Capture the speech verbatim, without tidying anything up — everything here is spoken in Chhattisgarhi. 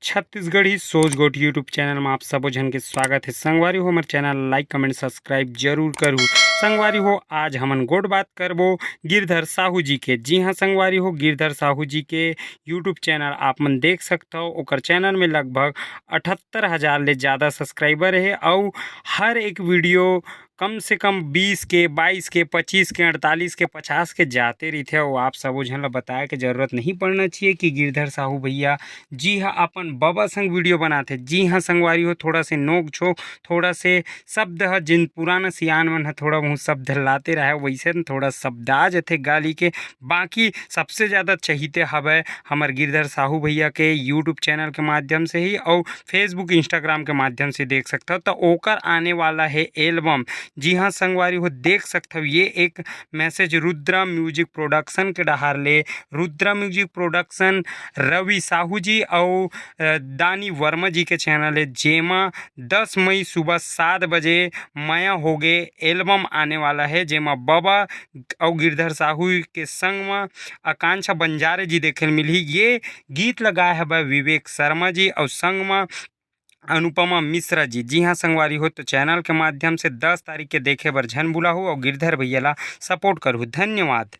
छत्तीसगढ़ी सोच गोठ YouTube चैनल में आप सबो झन के स्वागत है। संगवारी हो, हमर चैनल like, comment, subscribe जरूर करू। संगवारी हो, आज हमन गोठ बात करबो गिरधर साहू जी के। जी हाँ संगवारी हो, गिरधर साहू जी के YouTube चैनल आप मन देख सकथव। ओकर चैनल में लगभग अठहत्तर हजार ले ज़्यादा सब्सक्राइबर है, अउ हर एक वीडियो कम से कम बीस के, बाईस के, पच्चीस के, अड़तालीस के, पचास के जाते रहिथे। अउ आप सबो झन ल बताए के जरूरत नहीं पड़ना चाहिए कि गिरधर साहू भैया जी ह अपन बबा संग वीडियो बनाथे। जी हाँ संगवारी हो, थोड़ा से नोक झोंक, थोड़ा से शब्द ह, जिन पुराना सियान मन ह थोड़ा बहुत शब्द लाते रहे, वैसे न थोड़ा शब्द आ जथे गाली के। बाकी सबसे ज़्यादा चहीते हवय हमर गिरधर साहू भैया के YouTube चैनल के माध्यम से ही, अउ Facebook, Instagram के माध्यम से देख सकथव। तो ओकर आने वाला है एल्बम। जी हाँ संगवारी हो, देख सकथव, ये एक मैसेज रुद्रा म्यूजिक प्रोडक्शन के डहार ले। रुद्रा म्यूजिक प्रोडक्शन, रवि साहू जी अउ, अ, दानी वर्मा जी के चैनल है, जेमा दस मई सुबह सात बजे मया होगे एल्बम आने वाला है, जेमा बबा अउ गिरधर साहू के संग म आकांक्षा बंजारे जी देखे ल मिलही। ये गीत ल गाए हवय विवेक शर्मा जी अउ संग म अनुपमा मिश्रा जी। जी हाँ संगवारी हो, तो चैनल के माध्यम से दस तारीख के देखे बर झन भुलाहू अउ गिरधर भैया ला सपोर्ट करहू। धन्यवाद।